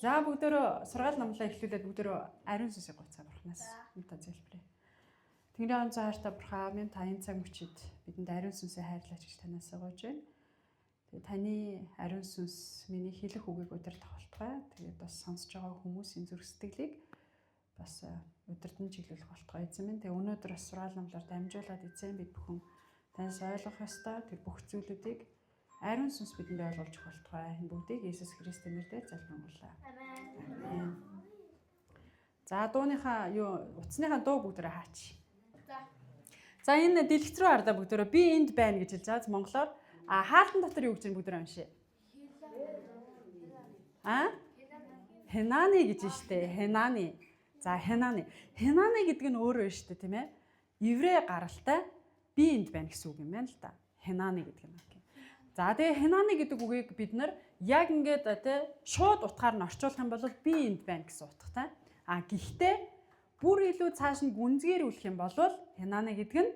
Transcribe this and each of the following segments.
За, бүгдөө сургаал номлоо эхлүүлээд бүгдөө ариун сүнсийг гуйцгаа бурхнаас. Та залбирая. Тэнгэрийн он хайртай бурхан минь, та энэ цаг мөчид бидэнд ариун сүнсээ хайрлаач гэж танаас гуйж байна. Тэгээ таны ариун сүнс миний хэлэх үгийг удирдах болтугай. Тэгээд бас сонсож байгаа хүмүүсийн зүрх сэтгэлийг бас удирдан чиглүүлэх болтугай, эзэн минь. Тэгээ өнөөдөр бас сургаал номлоор дамжуулаад, эзэн, бид бүхэн танаас ойлгох ёстой тэр бүх зүйлүүдийг ариун сүнс бидэнд ойлгуулж өгөх болтугай. Энэ бүгдийг Иесус Христосийн нэрээр залбирanгуйлаа. Амен. За, дууныхаа юу, утасныхаа дуу бүгдээрээ хаач. За. За, энэ дэлгэц рүү хардаа бүгдээрээ "Би энд байна" гэж хэлж байгаа. Монголоор а хаалтан дотор юу гэж энэ бүгдээрээ уншия. А? "Хинани" гэж штэ. Хинани. За, хинани. Хинани гэдэг нь өөрөө штэ, тийм ээ. Еврей гаралтай "Би энд байна" гэсэн үг юм байна л да. Хинани гэдэг нь. За, тэгээ хинани гэдэг үгийг бид нар яг ингээд тий шууд утгаар нь орчуулах юм бол "Би энд байна" гэсэн утгатай. А гэхдээ бүр илүү цааш нь гүнзгийрүүлэх юм бол хинани гэдэг нь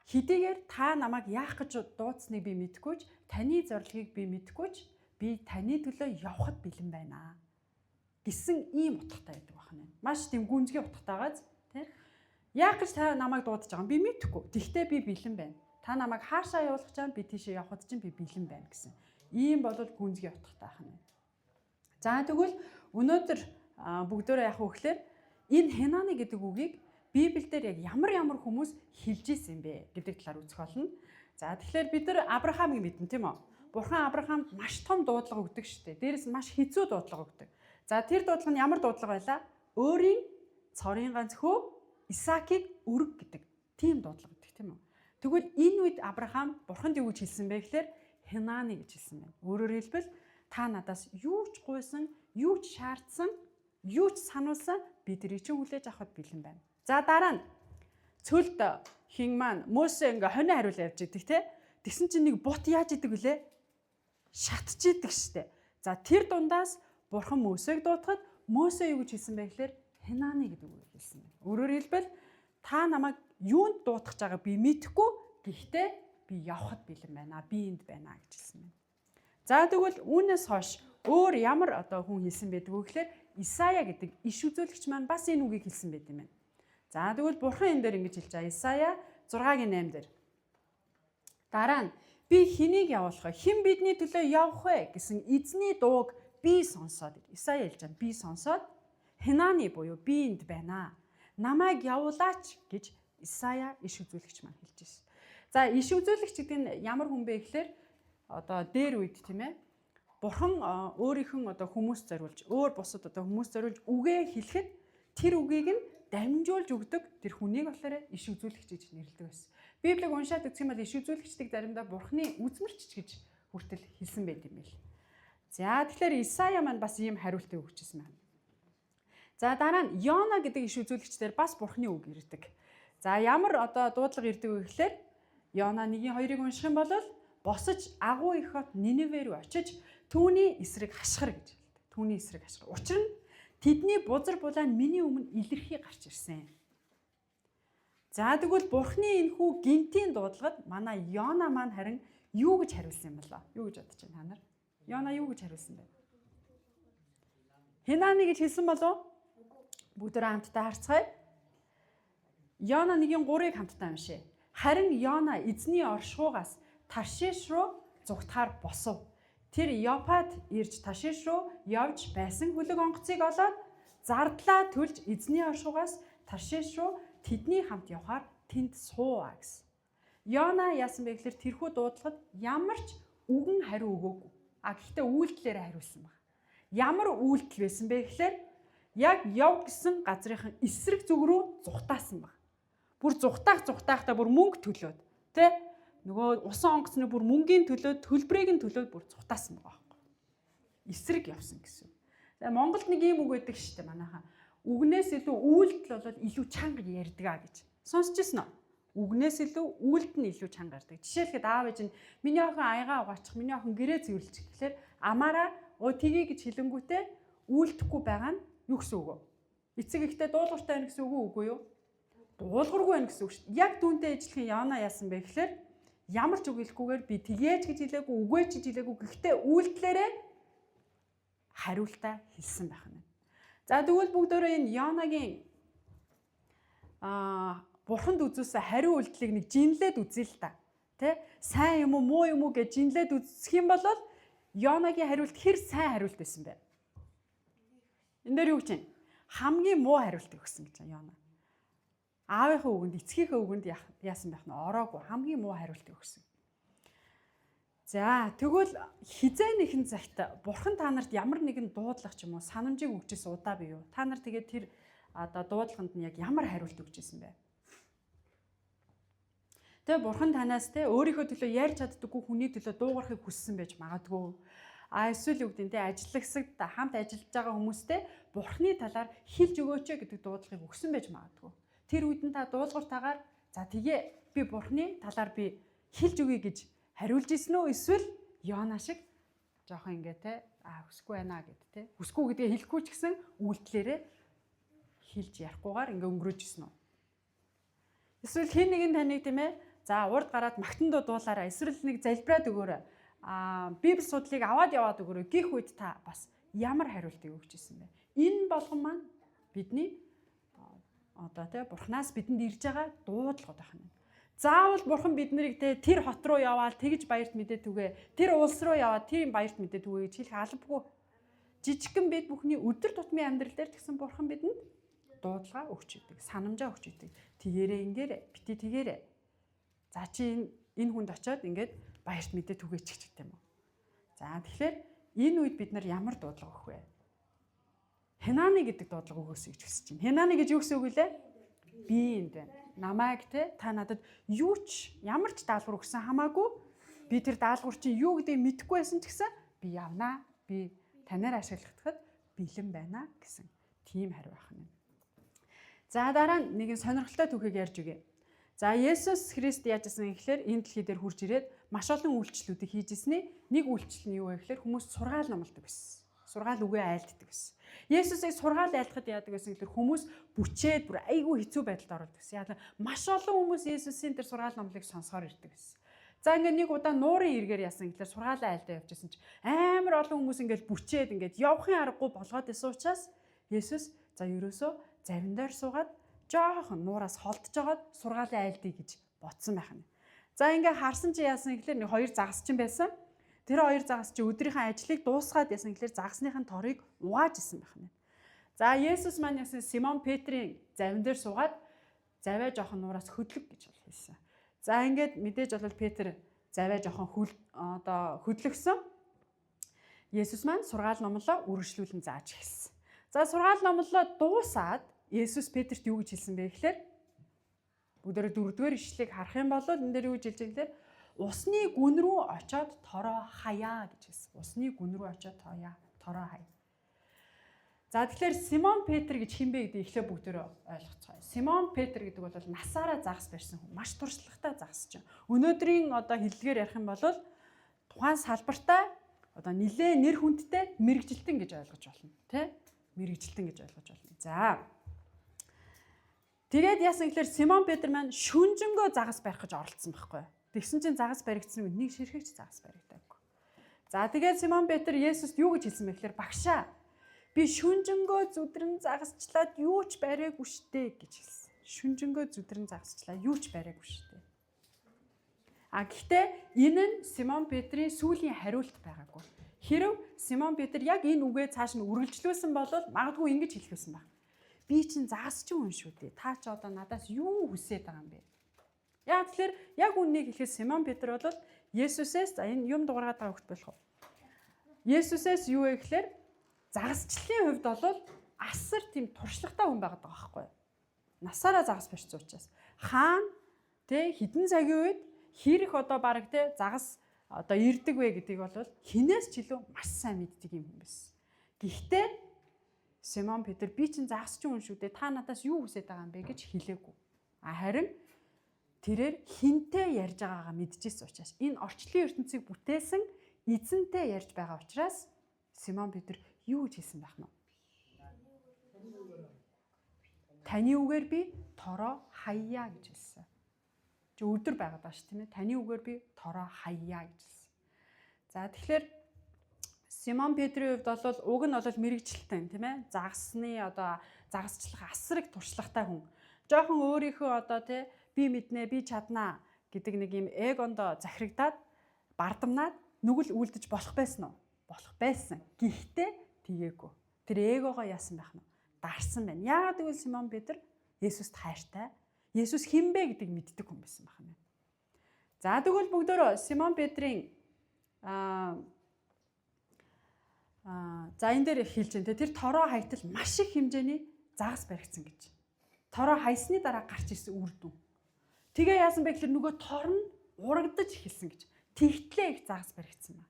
хэдийгээр та намайг яах гэж дуудсныг би мэдэхгүй ч, таны зорилгыг би мэдэхгүй ч, би таны төлөө явхад бэлэн байна гэсэн ийм утгатай байдаг байна. Маш тийм гүнзгий утгатайгаас тий. Яах гэж та намайг дуудаж байгаа юм би мэдэхгүй. Тэгтээ би бэлэн байна. Та намайг хаашаа явуулах чам би тийшээ явхад чинь би бэлэн байна гэсэн. Ийм бол гүнзгий утгатай байна. За, тэгвэл өнөөдөр бүгдөө яах вэ гэхээр энэ хинани гэдэг үгийг Библиэлд яг ямар ямар хүмүүс хэлж исэн бэ гэдэг талаар үзэх болно. За, тэгэхээр бид нар Авраамыг мэднэ, тийм үү? Бурхан Авраамд маш том дуудлага өгдөг шүү дээ. Дээрээс нь маш хэцүү дуудлага өгдөг. За, тэр дуудлага нь ямар дуудлага байлаа? Өөрийн цорын ганц хүү Исаакийг өрг гэдэг тийм дуудлага өгдөг, тийм үү? Тэгвэл энэ үед Авраам Бурханд юу гэж хэлсэн бэ гэхээр хинани гэж хэлсэн байна. Өөрөөр хэлбэл та надаас юу ч гуйсан, юу ч шаардсан, юу ч сануулсан, би тэрийг чинь хүлээж авахд бэлэн байна. За, дараа нь цөлд хин маань Мөсө ингээ хонио хариулаа явж идэг те. Тэгсэн чинь нэг бут яаж идэг вүлээ? Шатж идэг штэ. За, тэр дундаас бурхан Мөсөг дуудахад Мөсө юу гэж хэлсэн бэ гэхээр хинани гэдэг үгийг хэлсэн байна. Өөрөөр хэлбэл та намайг юунд дуудах гэж байгааг би мэдэхгүй, гэхдээ би явхад бэлэн байна. Би энд байна гэж хэлсэн байна. За, тэгвэл үүнээс хойш өөр ямар одоо хүн хэлсэн байдаг вэ гэхээр Исая гэдэг иш үзүүлэгч маань бас энэ үгийг хэлсэн байт юм байна. За, тэгвэл бурхан энэ дээр ингэж хэлж байгаа. Исая 6-гийн 8 дээр. Дараа нь "Би хэнийг явуулах вэ? Хэн бидний төлөө явах вэ?" гэсэн эзний дууг би сонсоод, Исая хэлж байгаа. Би сонсоод хинани буюу "Би энд байна. Намайг явуулаач" гэж Исая иш үзүүлэгч маань хэлж байна. За, иш үзүүлэгч гэдэг нь ямар хүн бэ гэхээр одоо дээр үед, тийм ээ, бурхан өөрийнх нь одоо хүмүүс зориулж, өөр бусад одоо хүмүүс зориулж үгээ хэлэхэд тэр үгийг нь дамжуулж өгдөг тэр хүнийг болохоор иш үзүүлэгч гэж нэрлэдэг байсан. Библийг уншаад үзэх юм бол иш үзүүлэгчдийг заримдаа бурхны үзмэрч гэж хүртэл хэлсэн байт юм байл. За, тэгэхээр Исая маань бас ийм хариултыг өгчихсэн байна. За, дараа нь Йона гэдэг иш үзүүлэгчдэр бас бурхны үг ирдэг. За, ямар одоо дуудлага ирдэг вэ гэхээр Йона 1-2-ыг унших юм бол босож агуу их хот Ниневе рүү очиж түүний эсрэг хашгир гэж хэлдэг. Түүний эсрэг хашгир. Учир нь тэдний бузар булаа нь миний өмнө илэрхий гарч ирсэн. За, тэгвэл бурхны энэхүү гэнэтийн дуудлагад манай Йона маань харин юу гэж хариулсан юм болоо? Юу гэж бодож байна та нар? Йона юу гэж хариулсан бэ? Хинани гэж хэлсэн болов? Бүгдээ хамтдаа харцгаая. Йона 1-3-ыг хамтдаа уншъя. Харин Йона эзний оршихуйгаас Таршиш руу зугтахаар босов. Тэр Йопад ирж Таршиш руу явж байсан хөлөг онгоцыг олоод зардлаа төлж эзний оршихуйгаас Таршиш руу тэдний хамт явахаар тэнд сууваа гэсэн. Йона яасан бэ гэхээр тэрхүү дуудлагад ямар ч үгэн хариу өгөөгүй. А гэхдээ үйлдэлээрээ хариулсан байна. Ямар үйлдэл байсан бэ гэхээр яг яв гэсэн газрынхан эсрэг зүг рүү зугтаасан баг. Бүр зугтаах зугтаахтаа бүр мөнгө төлөөд, тэ, нөгөө усан онгоцны бүр мөнгийн төлөөд, төлбөрийг нь төлөөд бүр зугтаасан байгаа байхгүй. Эсрэг явсан гэсэн. За, Монголд нэг ийм үг байдаг шүү дээ манайхаа. Үгнээс илүү үйлдэл бол илүү чанга ярьдаг а гэж. Сонсч ирсэн үү? Үгнээс илүү үйлдэл нь илүү чанга ярьдаг. Жишээлхэд аав ээж нь "Миний охин аягаа угаачих, миний охин гэрээ цэвэрлчих" гэхлээр амаараа "Өө, тгий" гэж хэлэнгүүтээ үйлдэхгүй байгаа нь юу гэсэн үг вэ? Эцэг ихтэй дуулууртай байна гэсэн үг үү, үгүй юу? Дуулуургүй байна гэсэн үг шүү дээ. Яг түүнтэй ижилхэн Йона яасан бэ гэхлээр ямар ч үг хэлэхгүйгээр, би тгийч гэж хэлээгүй, үгүй ч гэж хэлээгүй. Гэхдээ үйлдэлээрээ хариулсан. хариултаа хэлсэн байх нь. За тэгвэл бүгдөө энэ Йонагийн бурханд үзүүлсэн хариу үйлдэлийг нэг жинлээд үзье л та. Тэ? Сайн юм уу, муу юм уу гэж жинлээд үзэх юм бол Йонагийн хариулт хэр сайн хариулт байсан бэ? Энэ дээр юу гэж байна? Хамгийн муу хариултыг өгсөн гэж байна Йона. Аавынхаа үгэнд, эцгийнхээ үгэнд яасан байх нь ороогүй хамгийн муу хариултыг өгсөн. За тэгвэл хизээ нэгэн цагт бурхан та нарт ямар нэгэн дуудлага ч юм уу санамжийг өгчээсэн удаа бий юу? Та нар тэгээд тэр одоо дуудлаганд нь яг ямар хариулт өгч ирсэн бэ? Тэгээ бурхан танаас те өөрийнхөө төлөө ярьж чаддаггүй хүний төлөө дуугарахыг хүссэн байж магадгүй. А эсвэл юу гэдэг нь те ажиллагсад хамт ажиллаж байгаа хүмүүстэй бурханы талаар хэлж өгөөч гэдэг дуудлагыг өгсөн байж магадгүй. Тэр үед нь та дуулууртаагаар за тэгээ би бурханы талаар би хэлж өгье гэж хариулж исэн үү? Эсвэл Йона шиг жоохон ингээ те а хүсгүй байна гэд те. Хүсгүй гэдгээ хэлэхгүй ч гэсэн үйлдэлээрээ хэлж ярихгүйгээр ингээ өнгөрөөж исэн үү? Эсвэл хэн нэгэн таныг тийм ээ за урд гараад магтан дуу дуулаарай. Эсвэл нэг залбираад өгөөрэй. Аа Библи судлалыг аваад яваад өгөөрэй. Гих үед та бас ямар хариултыг өгч исэн бэ? Энэ болгон маань бидний одоо те бурхнаас бидэнд ирж байгаа дуудлагууд байна. Заавал бурхан бид нарыг те тэр хот руу яваал тэгж баярт мэдээ түгээ. Тэр улс руу яваад тэр баярт мэдээ түгээ гэж хэлэх албагүй. Жижигхэн бид бүхний өдөр тутмын амьдрал дээр ч гэсэн бурхан бидэнд дуудлага өгч идэг, санамжаа өгч идэг. Тэгээрээ ингээрэ, бити тэгээрэ. За чи энэ хүнд очиод ингээд баярт мэдээ түгээч ч гэдэг юм уу. За тэгэхээр энэ үед бид нар ямар дуудлага өгөх вэ? Хинани гэдэг дуудлага өгөөсэй гэж хүсэж байна. Хинани гэж юу гэсэн үг вэ? Би энд байна. Намайг те та надад юу ч ямар ч даалгавар өгсөн хамаагүй би тэр даалгавар чинь юу гэдгийг мэдэхгүй байсан ч гэсэн би явнаа. Би танаар ашиглахдад бэлэн байна гэсэн тийм хариу байх нь. За дараа нь нэгэн сонирхолтой түүхийг ярьж өгье. За Есүс Христ яаж исэн гэхээр энэ дэлхий дээр хурж ирээд маш олон үйлчлэлүүдийг хийж ирсний нэг үйлчлэл нь юу вэ гэхээр хүмүүс сургаал номлодог байсан. Сургаал үгээ айлддаг байсан. Есүсийг сургаал айлдахад яадаг байсан гэхээр хүмүүс бүчээд бүр айгүй хэцүү байдалд оруулдаг байсан. Яг маш олон хүмүүс Есүсийн тэр сургаал номлыг сонсохоор ирдэг байсан. За ингээд нэг удаа нуурын эргээр яасан гэхээр сургаалаа айлдаа явж исэн чи амар олон хүмүүс ингээд бүчээд ингээд явахын аргагүй болгоод исэн учраас Есүс за ерөөсөө завин дээр суугаад жоохон нуураас холдож жагаад сургаалаа айлдъя гэж бодсон байх нь. За ингээ харсан чи яасан гэхээр нэг хоёр загасчин байсан. Тэр хоёр загас чи өдрийнхөө ажлыг дуусгаад яасан гэхээр загасныхын торыг угааж исэн байх нь. За Есүс маань яасан Симон Петрийн завин дээр суугаад завиа жоохон нуураас хөдлөг гэж хэлсэн. За ингээд мэдээж бол Петр завиа жоохон хөл одоо хөдлөгсөн. Есүс маань сургаал номлоо үргэлжлүүлэн зааж эхэлсэн. За сургаал номлоо дуусаад Есүс Петрт юу гэж хэлсэн бэ гэхээр бүгдээрээ дөрөвдүгээр ишлэгийг харах юм бол энэ дээр юу гэж хэлж байгаа гэхээр усны гүн рүү очоод тороо хаяа гэж хэлсэн. Усны гүн рүү очоод тороо хаяа. За тэгэхээр Симон Петр гэж хэн бэ гэдгийг эхлээ бүгдээрээ ойлгоцгоё. Симон Петр гэдэг бол насаараа загас барьсан хүн. Маш туршлагатай загас чинь. Өнөөдрийн одоо хэллэгээр ярих юм бол тухайн салбартаа одоо нилээ нэр хүндтэй мэрэгжилтэн гэж ойлгож болно, тэ? Мэрэгжилтэн гэж ойлгож болно. За. Тэгээд яасан гэхээр Симон Петр маань шүнжэнгөө загас барих гэж оролцсон байхгүй. Тэгсэн чинь загас баригдсан үед нэг ширхэгч загас баригдаагүй. За тэгээд Симон Петр Есүст юу гэж хэлсэн бэ гэхээр багшаа би шүнжэнгөө зүдрэн загасчлаад юу ч бариагүй штэ гэж хэлсэн. Шүнжэнгөө зүдрэн загасчлаа юу ч бариагүй штэ. А гэхдээ энэ нь Симон Петрийн сүүлийн хариулт байгаагүй. Хэрв Симон Петр яг энэ үгээ цааш нь үргэлжлүүлсэн бол магадгүй ингэж хэлэх байсан баг. Би чинь загасчин хүн шүү дээ. Та ч одоо надаас юу хүсээд байгаа юм бэ? Яг тэгэхээр яг үннийг хэлэхэд Симон Петр бол Есүсээс за энэ юм дуурайгаад байгаа хөлт болох уу? Есүсээс юу вэ гэхээр загасчлалын хувьд бол асар тийм туршлагатай хүн байгаад байгаа байхгүй юу? Насаараа загас барьсан учраас хаана тэ хідэн цагийн үед хэрэг одоо бараг тэ загас одоо ирдэг вэ гэдгийг бол хинээс ч илүү маш сайн мэддэг юм хүн байсан. Гэхдээ Симон Петр би чинь загасчин хүн шүү дээ. Та надаас юу хүсээд байгаа юм бэ гэж хэлээгүй. А харин тэрээр хинтээ ярьж байгаагаа мэдчихсэн учраас энэ орчлын ертөнцийг бүтээсэн эзэнтэй ярьж байгаа учраас Симон Петр юу гэж хэлсэн байх нь вэ? Таны үгээр би тороо хаяа гэж хэлсэн. Чи өдөр байгаад байгаа ш тийм ээ. Таны үгээр би тороо хаяа гэж хэлсэн. За тэгэхээр Симон Петрийн хувьд бол уг нь бол мэрэгчлэлтэн, тийм ээ. Загасны одоо загасчлах асраг туршлагатай хүн. Жохон өөрийнхөө одоо тий би мэднэ, би чаднаа гэдэг нэг юм эгондо захирагдаад бардамнаад нүгэл үлдэж болох байсан уу? Болох байсан. Гэхдээ тгээгүй. Тэр эгогоо яасан байх нь? Дарсан байна. Яагаад гэвэл Симон Петр Есүст хайртай. Есүс хэн бэ гэдгийг мэддэг хүн байсан байх нь. За, тэгвэл бүгдөө Симон Петрийн за, энэ дээр хэлж байна те, тэр тороо хайтал маш их хэмжээний загас баригдсан гэж. Тороо хайсны дараа гарч ирсэн үр дүн. Тэгээ яасан бэ гэхээр нөгөө тор нь урагдаж эхэлсэн гэж. Тэгтлээ их загас баригдсан ба.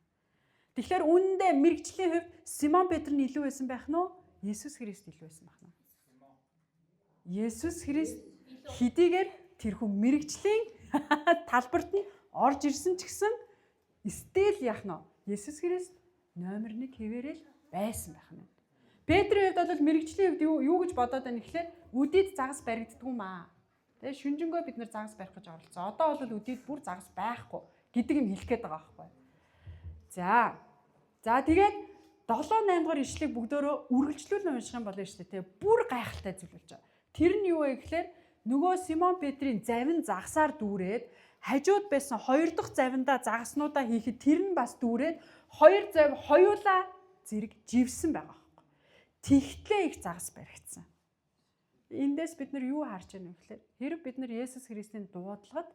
Тэгэхээр үүндээ мэрэгжлийн хувьд Симон Петр нь илүү байсан байх нь уу? Есүс Христ илүү байсан байх нь уу? Есүс Христ хэдийгээр тэр хүн мэрэгжлийн талбарт нь орж ирсэн ч гэсэн still яах нь вэ? Есүс Христ номер 1 хэвээрэл байсан байх нь. Петрийн хувьд бол мэрэгжлийн хувьд юу гэж бодоод байна гэхээр үдид загас баригддгүй маа. Тэгээ шүнжэнгөө бид нар загас барих гэж оролцсон. Одоо бол үдид бүр загас байхгүй гэдэг юм хэлэх гээд байгаа байхгүй. За. За, тэгээд 7 8 дугаар ишлэгийг бүгдөө үргэлжлүүлэн унших юм болно шүү дээ. Бүр гайхалтай зүйл болж байгаа. Тэр нь юу вэ гэхээр нөгөө Симон Петрийн завин загасаар дүүрээд, хажууд байсан хоёр дахь завиндаа загаснуудаа хийхэд тэр нь бас дүүрээд, хоёр зав хоёулаа зэрэг живсэн байгаа байхгүй. Тэгтлээ их загас баригдсан. Эндээс бид нар юу харж байна вэ гэхээр хэрэг бид нар Есүс Христийн дуудлагад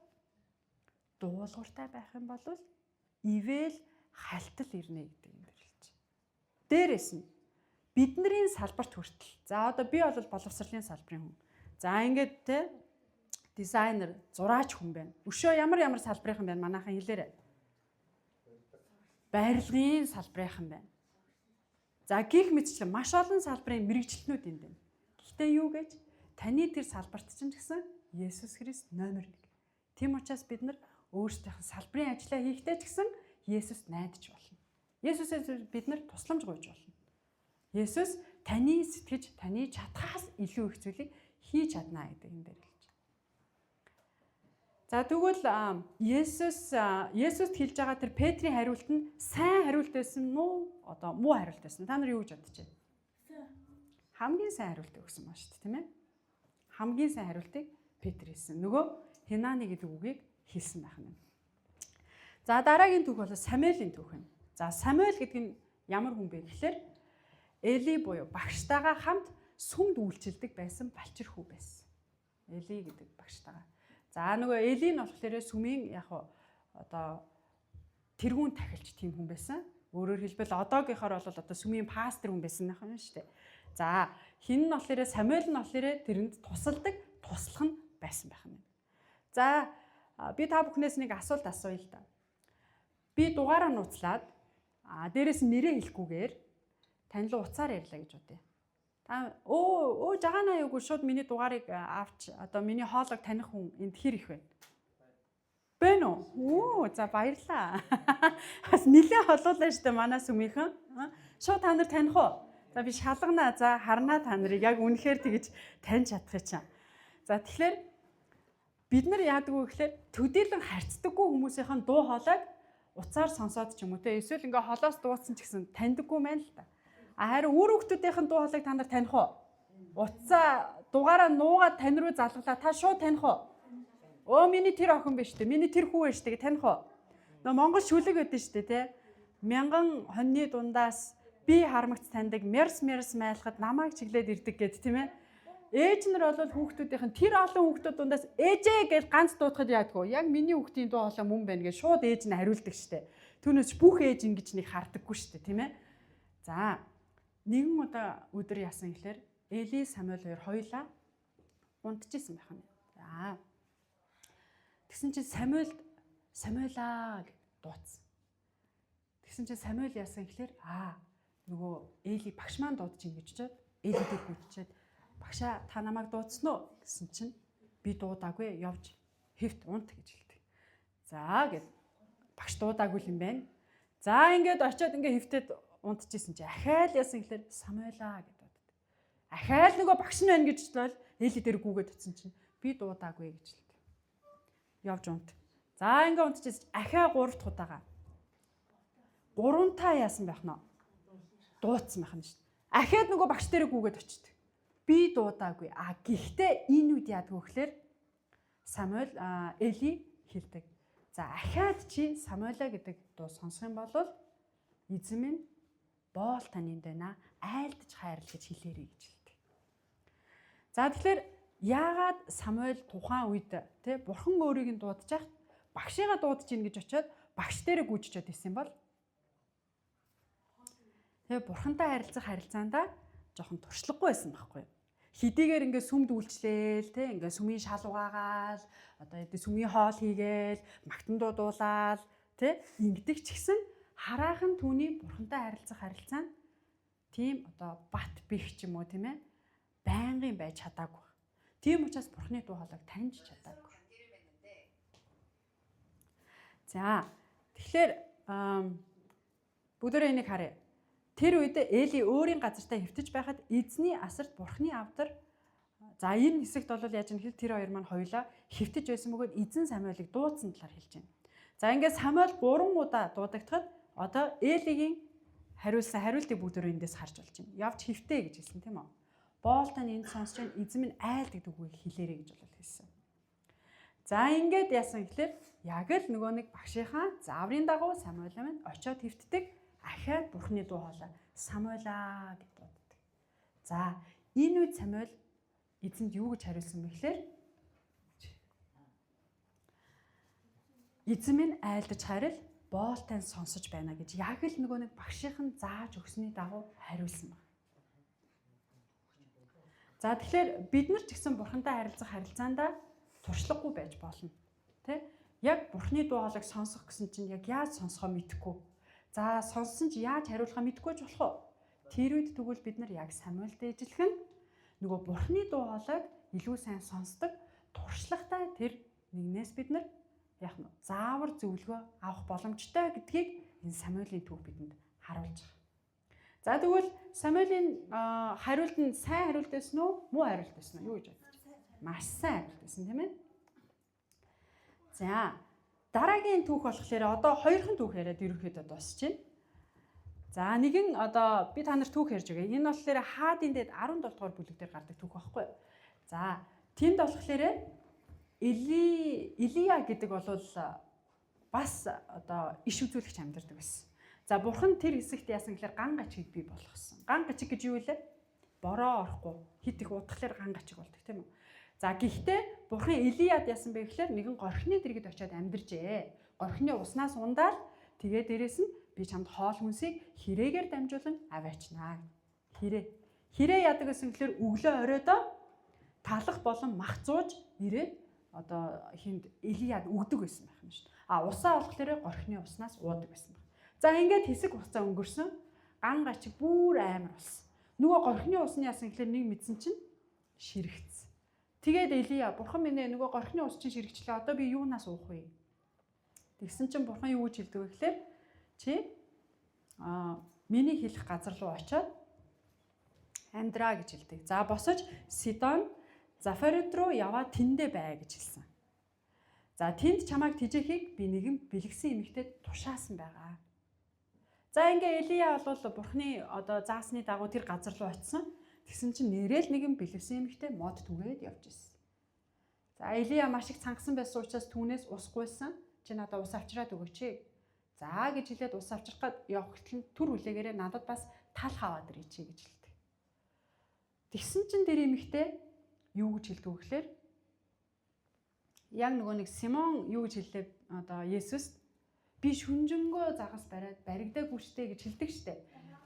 дуулууртай байх юм бол ивэл халтал ирнэ гэдэг юм дээр хэлж. Дээрээс нь бидний салбарт хүртэл. За, одоо би бол боловсролын салбарын хүн. За, ингээд те дизайнер, зураач хүн байна. Өшөө ямар ямар салбарын байна, манайхан хэлээрэй. Барилгын салбарын байна. За, гих мэтчлэн маш олон салбарын мэрэгчлэнүүд энд байна. Гэхдээ юу гэж таны тэр салбарт чинь ч гэсэн Есүс Христ номер 1. Тийм учраас бид нар өөрсдийнх нь салбарын ажлаа хийхдээ ч гэсэн Есүст найдаж болно. Есүсээс бид нар тусламж гуйж болно. Есүс таны сэтгэж, таны чадхаас илүү их зүйлийг хийж чадна гэдэг энэ дээр хэлж. За, тэгвэл Есүст хэлж байгаа тэр Петрийн хариулт нь сайн хариулт байсан мó, одоо муу хариулт байсан? Та нар юу гэж бодож байна? Хамгийн сайн хариултыг өгсөн ба шүү дээ, тийм ээ? Хамгийн сайн хариултыг Петр хэлсэн. Нөгөө Хинани гэдэг үгийг хэлсэн байх нь. За, дараагийн түүх бол Самуэлийн түүх юм. За, Самуэль гэдэг нь ямар хүн бэ гэхээр Эли буюу багштайгаа хамт сүмд үйлчилдэг байсан балчир хүү байсан. Эли гэдэг багштайгаа. За, нөгөө Эли нь болохоор сүмийн яг одоо тэргүүн тахилч тийм хүн байсан. Өөрөөр хэлбэл одоогийнхоор бол одоо сүмийн пастор хүн байсан нөх юм шүү дээ. За, хин нь болохоор Самуэль нь болохоор тэрэнд тусалдаг туслах нь байсан байх нь. За, би та бүхнээс нэг асуулт асууя л да. Би дугаараа нууцлаад, дээрэс нь нэрээ хэлэхгүйгээр тань руу утсаар ярьлаа гэж бодъё. Та өө өө жагаанаа юугүй шууд миний дугаарыг авч одоо миний хоолойг таних хүн энд хэр их вэ? Бэ нүү? Оо, за, баярлаа. Бас нилээ холуулаа штэ манай сүмийнхэн. Шууд та нар таних уу? За, би шалганаа, за, харнаа, та нарыг яг үнэхээр тэгж таньж чадах чинь. За, тэгэхээр бид нар яадаг вэ гэхээр төдийлөн харьцдаггүй хүмүүсийн дуу хоолойг утсаар сонсоод ч юм уу те, эсвэл ингээ холоос дууцсан ч гэсэн таньдаггүй маань л та. А харин үр хүүхдүүдийнхэн дуу хоолойг та нар таних уу? Утсаа дугаараа нуугаад тань руу залгалаа, та шууд таних уу? Өө, миний тэр охин биш үү? Миний тэр хүү биш үү гэж таних уу? Нөө Монгол шүлэг байдаг шүү дээ те. Мянган хоньны дундаас би харамгц таньдаг, мерс мерс майлахад намайг чиглээд ирдэг гэд, тийм ээ. Ээж нар бол хүүхдүүдийнх нь тэр олон хүүхдүүд дундаас ээжээ гэж ганц дуудахад яадгүй. Яг миний хүүхдийн дуу хоолой мөн байна гэж шууд ээж нь хариулдаг штэ. Түүнээс бүх ээж ингэж нэг хардаггүй штэ, тийм ээ. За, нэгэн удаа өдөр яасан гэхээр Эли, Самуэль хоёр хоёулаа унтчихсан байх нь. За. Тэгсэн чинь Самуэль "Самуэлаа" гэж дууцсан. Тэгсэн чинь Самуэль яасан гэхээр нөгөө Эли багш маань дуудаж ин гэж чад Эли дээр гүйчээд, "Багшаа, та намайг дуудсан уу?" гэсэн чинь "Би дуудаагүй, явж хэвт унт" гэж хэлдэг. За гэд багш дуудаагүй юм байна. За, ингээд очиод ингээ хэвтээд унтчихсэн чи ахаал яасан гэхээр "Самуэлаа" гэдээ дууддаг. Ахаал нөгөө багш нь байна гэж бол Эли дээр гүгээд очсон чинь "Би дуудаагүй" гэж хэлдэг. Явж унт. За, ингээ унтчихсэн, ахиа гурав дахь удаага. Гуравтаа яасан байх нь? Дуудсан байх нь шүү дээ. Ахиад нөгөө багш дээрээ гүгээд очдөг. Би дуудаагүй. А гэхдээ энэ үед яадаг вэ гэхээр Самуэль Эли хэлдэг. За ахиад чи Самуэла гэдэг дуу сонсох юм бол эзэн минь боол таны энд байна. Айлдаж хайрл гэж хэлээрэй гэж хэлдэг. За тэгэхээр яагаад Самуэль тухайн үед тэ бурхан өөрийг нь дуудаж яхад багшигаа дуудаж ийн гэж очиод багш дээрээ гүйж очиод исэн бол тэгээ бурхантай харилцах харилцаандаа жоохон туршлагагүй байсан байхгүй юу? Хэдийгээр ингээ сүмд үйлчлээл те ингээ сүмийн шал угаагаал одоо эдээ сүмийн хоол хийгээл магтан дуудуулаад те ингэдэг ч гэсэн хараахан түүний бурхантай харилцах харилцаа нь тийм одоо бат бих ч юм уу тийм ээ байнгын байж чадаагүй. Тийм учраас бурхны дуу хоолойг таньж чадаагүй. За тэгэхээр бүгдээрээ энийг харъя. Тэр үед Эли өөрийн газартаа хэвтэж байхад эзний асарт бурхны авдар за энэ хэсэгт бол яаж юм хэл тэр хоёр маань хоёулаа хэвтэж байсан бөгөөд эзэн Самуэлийг дуудсан талаар хэлж байна. За ингээд Самуэль 3 удаа дуудагдахад одоо Элигийн хариулсан хариултыг бүгдөө эндээс харж болж байна. Явж хэвтээ гэж хэлсэн тийм үү? Боол тань энд сонсож байна. Эзэн минь айл гэдэг үгийг хэлээрэй гэж бол хэлсэн. За ингээд яасан гэхлээр яг л нөгөө нэг багшийнхаа зааврын дагуу Самуэль минь очиод хэвтдэг. Ахиад бурхны дуу хоолой Самуэлаа гэж дууддаг. За энэ үед Самуэль эзэнд юу гэж хариулсан бэ гэхлээр эзэн минь айлдаж харил боол тань сонсож байна гэж яг л нөгөө нэг багшийнх нь зааж өгсөний дагуу хариулсан байна. За тэгэхээр бид нар ч гэсэн бурхантай харилцах харилцаандаа туршлагагүй байж болно. Тэ? Яг бурхны дуу хоолойг сонсох гэсэн чинь яг яаж сонсохоо мэдэхгүй. За сонссон чи яаж хариулахаа мэдэхгүй ч болох уу? Тэр үед тэгвэл бид нар яг Самуэльтэй ижилхэн нөгөө бурхны дуу хоолойг илүү сайн сонсдог туршлагатай тэр нэгнээс бид нар яг нь заавар зөвлөгөө авах боломжтой гэдгийг энэ Самуэлийн түүх бидэнд харуулж байгаа. За тэгвэл Самуэлийн хариулт нь сайн хариулт байсан уу, муу хариулт байсан уу? Юу гэж бодож байна? Маш сайн хариулт байсан тийм ээ. За дараагийн түүх болохоор одоо хоёрхан түүх яриад ерөнхийдөө дуусчихна. За нэгэн одоо би та нар түүх ярьж байгаа. Энэ болохоор Хаадын дэд 17 дугаар бүлэг дээр гардаг түүх байхгүй юу? За тэнд болохоор Илия гэдэг бол бас одоо иш үзүүлэгч амьдардаг байсан. За бурхан тэр хэсэгт яасан гэхээр ган гачиг бий болгосон. Ган гачиг гэж юу вэ? Бороо орохгүй хит их удахлаар ган гачиг болдог тийм үү? За гэхдээ бурхан Илияд яасан бэ гэхээр нэгэн горхины дэргэд очиод амьдарчээ. Горхины уснаас ундаал тэгээ дээрэс нь би чамд хоол хүнсийг хэрээгээр дамжуулан аваачнаа. Хэрээ. Хэрээ яадаг гэсэн гэхээр өглөө оройдоо талах болон мах зууж ирээд одоо хинд Илияд өгдөг байсан байх юм шүү дээ. А усаа болохоор горхины уснаас уудаг байсан байх. За ингээд хэсэг хугацаа өнгөрсөн. Ган гачиг бүр амар болсон. Нөгөө горхины усны яасан гэхээр нэг мэдсэн чинь ширэгцсэн. Тэгээд Илия бурхан минь ээ нөгөө горхины ус чинь ширэгчлээ. Одоо би юунаас уух вэ? Тэгсэн чинь бурхан юу гэж хэлдэг вэ гэхээр чи миний хэлэх газар руу очиод амьдраа гэж хэлдэг. За босож Сидон Зафарет руу яваа тэндээ бай гэж хэлсэн. За тэнд чамайг тижээхийг би нэгэн бэлгсэн эмэгтэйд тушаасан байгаа. За ингээ Илия бол бурхны одоо заасны дагуу тэр газар руу очисон. Тэгсэн чинь нэрэл нэгэн бэлэвсэн эмэгтэй мод түгээд явж ирсэн. За Илия маш их цангасан байсан учраас түүнээс ус гуйсан. Чи надад ус авчираад өгөөч. За гэж хэлээд ус авчрах гад явах гэтэл түр хүлээгээрээ надад бас тал хаваад ирээч гэж хэлдэг. Тэгсэн чинь тэр эмэгтэй юу гэж хэлдэг вэ гэхээр яг нөгөө нэг Симон юу гэж хэллээ одоо Есүст би шүнжэнгөө загас бариад баригдаагүй штэ гэж хэлдэг штэ.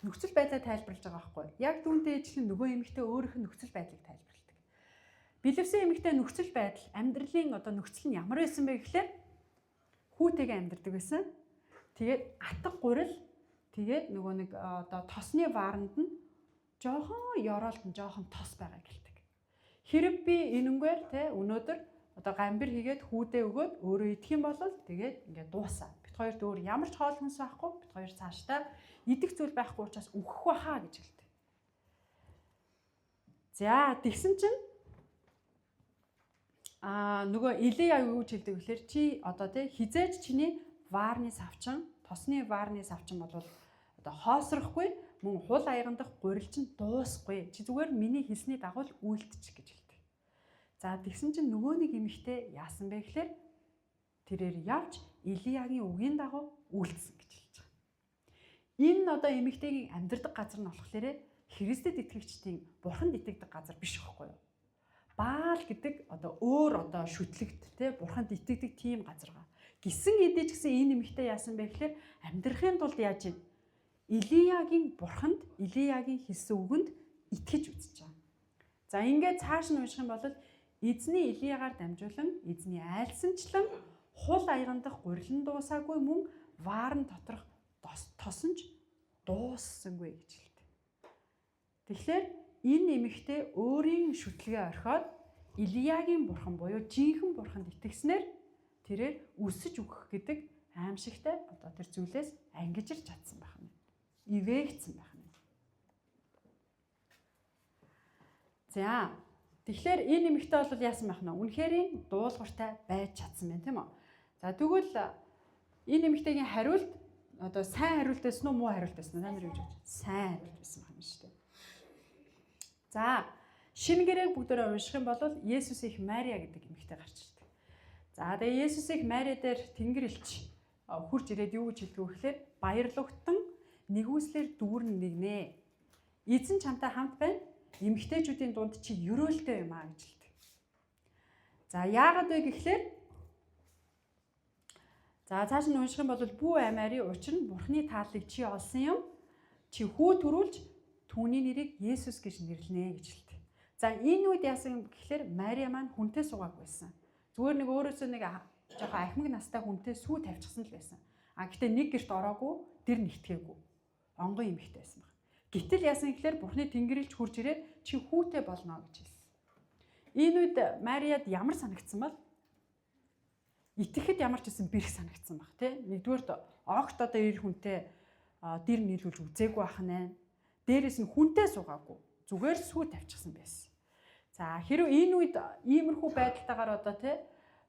Нөхцөл байдлаа тайлбарлаж байгаа байхгүй. Яг түүнтэй ижилхэн нөгөө эмэгтэй өөрийнх нь нөхцөл байдлыг тайлбарладаг. Бэлэвсэн эмэгтэй нөхцөл байдал, амьдралын одоо нөхцөл нь ямар байсан бэ гэхлээр хүүтэйгээ амьдардаг байсан. Тэгээд атга гурил тэгээд нөгөө нэг одоо тосны варанд нь жоохон ёроолд нь жоохон тос байгаа гэлдэг. Хэрэг би энэнгээр те өнөөдөр одоо гамбир хийгээд хүүдээ өгөөд өөрөө идэх юм бол тэгээд ингээд дуусаа. Бит хоёрт өөр ямар ч хоол хүнс байхгүй. Бит хоёр цаашдаа идэх зүйл байхгүй учраас үхэх байхаа гэж хэлдэг. За тэгсэн чинь нөгөө Илия юу гэж хэлдэг вэхлээр чи одоо тий хизээж чиний ваарны савчин, тосны ваарны савчин бол одоо хоосрохгүй Мөн хул аягандах гурил чинь дуусахгүй. Чи зүгээр миний хэлсний дагуу л үйлдчих гэж хэлдэг. За тэгсэн чинь нөгөө нэг эмэгтэй яасан бэ гэхээр тэрээр явж Илиягийн үгийн дагуу үйлдсэн гэж хэлж байгаа. Энэ одоо эмэгтэйгийн амьдардаг газар нь болохоор Христэд итгэгчдийн бурханд итгэдэг газар биш байхгүй юу? Баал гэдэг одоо өөр одоо шүтлэгт те бурханд итгэдэг тийм газар га. Гисэн хэдий ч гэсэн энэ эмэгтэй яасан бэ гэхээр амьдрахын тулд яаж юм? Илиягийн бурханд, Илиягийн хэлсэн үгэнд итгэж үзэж байгаа. За ингээд цааш нь унших юм бол эзний Илиягаар дамжуулан эзний айлсанчлан хул аягандах гурилан дуусаагүй мөн ваарн доторх тосон ч дууссангүй гэж хэлдэг. Тэгэхээр энэ эмэгтэй өөрийн шүтлгээ орхиод Илиягийн бурхан буюу жинхэнэ бурханд итгэснээр тэрээр өсөж өгөх гэдэг аимшигтай одоо тэр зүйлээс ангижирч чадсан байх нь. Ивээгдсэн байх нь. За тэгэхээр энэ эмэгтэй бол яасан байх нь? Үнэхээр дуулууртай байж чадсан байна тийм үү? За тэгвэл энэ эмэгтэйгийн хариулт одоо сайн хариулт байсан уу, муу хариулт байсан уу? Та нар юу гэж бодож байна? Сайн хариулт байсан байна шүү дээ. За шинэ гэрээг бүгдээрээ унших юм бол Есүс их Мариа гэдэг эмэгтэй гарч ирдэг. За тэгээ Есүс их Мариа дээр Тэнгэр элч хурж ирээд юу гэж хэлдэг вэ гэхээр баярлагдсан нэгүслэр дүүрэн нэгнэ. Эзэн чамтай хамт байна. Эмэгтэйчүүдийн дунд чи ерөөлтэй юм аа гэж хэлдэг. За яагаад вэ гэхлээр за цааш нь унших юм бол бүү аймаарийн учир нь Бурхны тааллыг чи олсон юм. Чи хүү төрүүлж түүний нэрийг Есүс гэж нэрлэнэ гэж хэлдэг. За энэ үед яасан гэхлээр Мариа маань хүнтэй суугаагүй байсан. Зүгээр нэг өөрөөсөө нэг жоохон ахмаг настай хүнтэй сүү тавьчихсан л байсан. А гэтээ нэг гэрт ороогүй, дэр нэгтгээгүй. Онгон эмэгтэй байсан баг. Гэтэл яасан гэхлээр Бурхны Тэнгэрлэгч хурж ирээд чи хүүтэй болно гэж хэлсэн. Энэ үед Мариад ямар санагдсан бол? Итгэхэд ямар ч гэсэн бэрх санагдсан баг тий. Нэгдүгээрт огт одоо эр хүнтэй дэр нийлүүлж үзээгүй байх нэ. Дээрээс нь хүнтэй суугаагүй. Зүгээр сүү тавьчихсан байсан. За хэрв энэ үед иймэрхүү байдалтайгаар одоо тий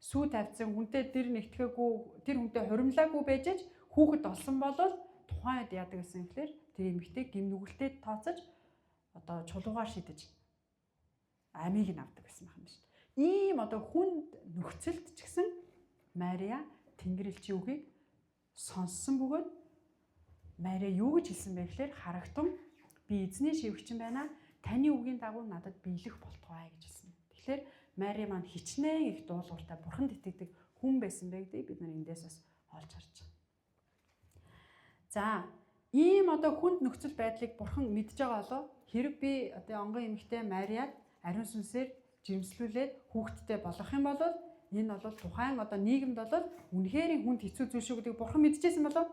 сүү тавьсан хүнтэй дэр нэгтгэхээгүй, тэр хүнтэй хуримлаагүй байж аж хүүхэд олсон бол тухайн үед яадаг гэсэн гэхээр тэр эмэгтэй гим нүгэлтэд тооцож одоо чулуугаар шидэж амийг нь авдаг гэсэн юм шүү дээ. Ийм одоо хүнд нөхцөлд ч гэсэн Мариа Тэнгэр элчийн үгийг сонссон бөгөөд Мариа юу гэж хэлсэн бэ гэхээр харагтун би эзний шивгчин байна. Таны үгийн дагуу надад биелэх болтугай гэж хэлсэн. Тэгэхээр Мариа маань хичнээн их дуулууртай бурханд итгэдэг хүн байсан бэ гэдгийг бид нар эндээс бас олж харж байгаа. За ийм одоо хүнд нөхцөл байдлыг бурхан мэдж байгаа болов хэрэг би одоо онгон эмэгтэй Мариад ариун сүнсээр жирэмслүүлээд хүүхэдтэй болгох юм бол энэ бол тухайн одоо нийгэмд бол үнэхээр хүнд хэцүү зүйл шүү гэдгийг бурхан мэдчихсэн болов?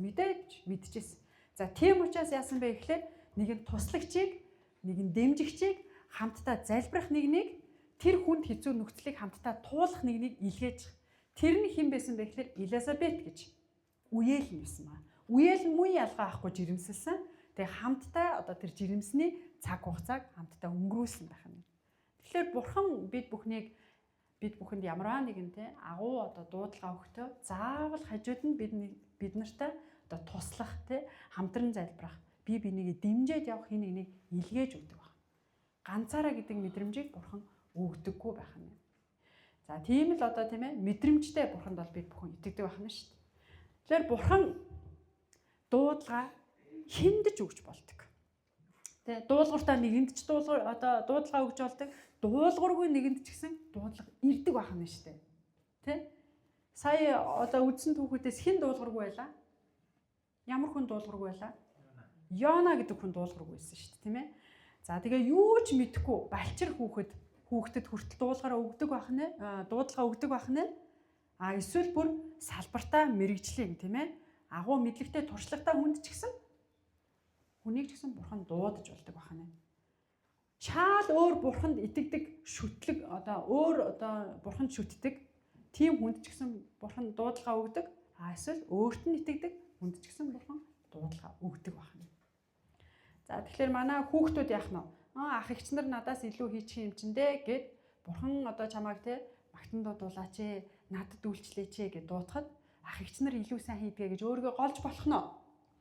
Мэдээж мэдчихсэн. За тийм учраас яасан бэ гэхлээр нэгэн туслагчийг, нэгэн дэмжигчийг хамтдаа залбирах нэгнийг тэр хүнд хэцүү нөхцөлийг хамтдаа туулах нэгнийг илгээж. Тэр нь хэн байсан бэ гэхлээр Элизабет гэж үеэл нь байсан байна. Үеэл нь мөн ялгаа авахгүй жирэмсэлсэн. Тэгээ хамтдаа одоо тэр жирэмсний цаг хугацааг хамтдаа өнгөрүүлсэн байх нь. Тэгэхээр бурхан бид бүхнийг бид бүхэнд ямарваа нэгэн те агуу одоо дуудлага өгтөө заавал хажууд нь бид нартай одоо туслах те хамтран залбирах бие бинийгээ дэмжиж явах хин нэгнийг илгээж өгдөг баг. Ганцаараа гэдэг мэдрэмжийг бурхан өгдөггүй байх нь. За тийм л одоо тийм ээ мэдрэмжтэй бурханд бол бид бүхэн итгэдэг байх нь шүү дээ. Тэгэхээр бурхан дуудлага хиндэж өгч болдог. Тэ дуулууртаа нэгэнд ч дуулуур одоо дуудлага өгч болдог. Дуулуургүй нэгэнд ч гэсэн дуудлага ирдэг байх нь шүү дээ. Тэ? Сая одоо үдсэн түүхүүдээс хэн дуулуургүй байлаа? Ямар хүн дуулуургүй байлаа? Йона гэдэг хүн дуулуургүй байсан шүү дээ, тийм ээ? За тэгээ юу ч мэдэхгүй балчир хүүхдэд хүртэл дуулгараа өгдөг байх нэ, дуудлага өгдөг байх нэ. А эсвэл бүр салбартаа мэрэгжлийн, тийм ээ? Агуу мэдлэгтэй туршлагатай хүнд ч гэсэн хүнийг ч гэсэн бурхан дуудаж болдог байх нэ. Чаал өөр бурханд итгэдэг шүтлэг одоо өөр одоо бурханд шүтдэг тийм хүнд ч гэсэн бурхан дуудлага өгдөг. А эсвэл өөрт нь итгэдэг хүнд ч гэсэн бурхан дуудлага өгдөг байх нэ. За тэгэхээр манай хүүхдүүд яах нь вэ? Ах эгч нар надаас илүү хийчих юм чинь дээ гэд бурхан одоо чамайг те магтан дуудуулаач ээ, надад үйлчлээч ээ гэд дуудахад ах эгч нар илүү сайн хийдгээ гэж өөрийгөө голж болох нь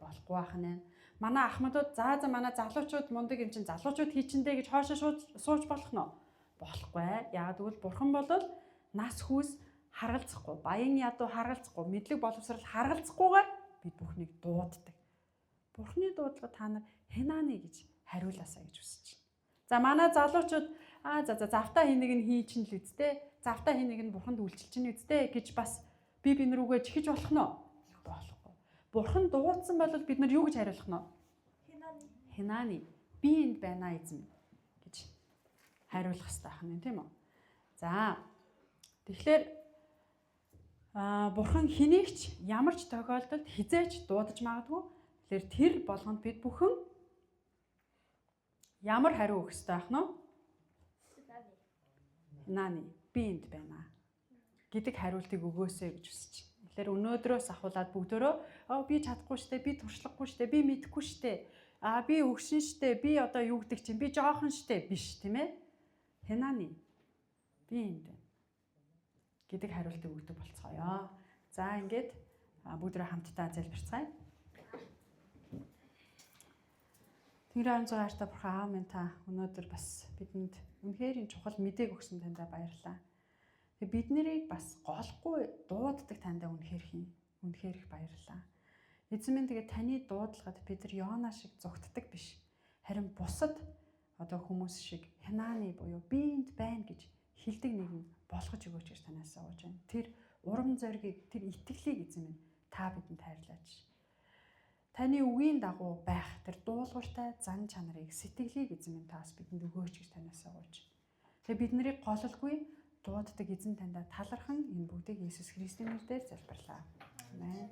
болохгүй байх нэ. Манай ахмадууд за за манай залуучууд мундаг юм чинь залуучууд хийчиндээ гэж хоошоо сууж болох нь болохгүй. Яагаад гэвэл бурхан бол нас хүүс харгалзахгүй, баян ядуу харгалзахгүй, мэдлэг боловсрал харгалзахгүйгээр бид бүхнийг дууддаг. Бурхны дуудлага та нар хинааны гэж хариулаасаа гэж хүсэж байна. За манай залуучууд аа за за завтаа хэнийг нь хий чинь л үсттэй. Завтаа хэнийг нь бурханд үйлчилж чинь үсттэй гэж бас би бин рүүгээ чихэж болох нь болохгүй. Бурхан дуудсан бол бид нар юу гэж хариулах нь? Хинааны. Хинааны. Би энд байна эзэм гэж хариулах хэрэгтэй байх нь тийм үү? За тэгэхээр бурхан хэнийг ч ямар ч тохиолдолд хизээч дуудаж магадгүй. Тэгэхээр тэр болгонд бид бүхэн ямар хариу өгөх ёстой байх нь вэ? Хинааны. Би энд байна гэдэг хариултыг өгөөсэй гэж хүсэж байна. Тэгэхээр өнөөдрөөс ахуулаад бүгдөө би чадахгүй штэ, би туршлагагүй штэ, би мэдэхгүй штэ, би өгшин штэ, би одоо юу гэдэг чинь, би жоохон штэ биш тийм ээ. Хинааны. Би энд байна гэдэг хариултыг өгдөг болцгоё. За ингээд бүгдээ хамтдаа залбирцгаая. Тэнгэрийн 16 хайртай бурхан аав минь та өнөөдөр бас бидэнд үнэхээр энэ чухал мэдээг өгсөн таньдаа баярлалаа. Тэгээ бид нарыг бас голохгүй дууддаг таньдаа үнэхээр хин үнэхээр их баярлалаа. Эзэн минь тэгээ таны дуудлагад бид нар Йона шиг зугтдаг биш. Харин бусад одоо хүмүүс шиг хинааны буюу би энд байна гэж хэлдэг нэгэн болгож өгөөч гэж танаас ууж байна. Тэр урам зоригийг, тэр итгэлийг эзэн минь та бидэнд хайрлаач. Таны үгийн дагуу байх тэр дуулууртай зан чанарыг, сэтгэлийг эзэн минь таас бидэнд өгөөч гэж танаас ууж. Тэгээ бид нарыг гололгүй дууддаг эзэн таньда талархан энэ бүгдийг Иесус Христосийн нэрээр залбирлаа. Амен.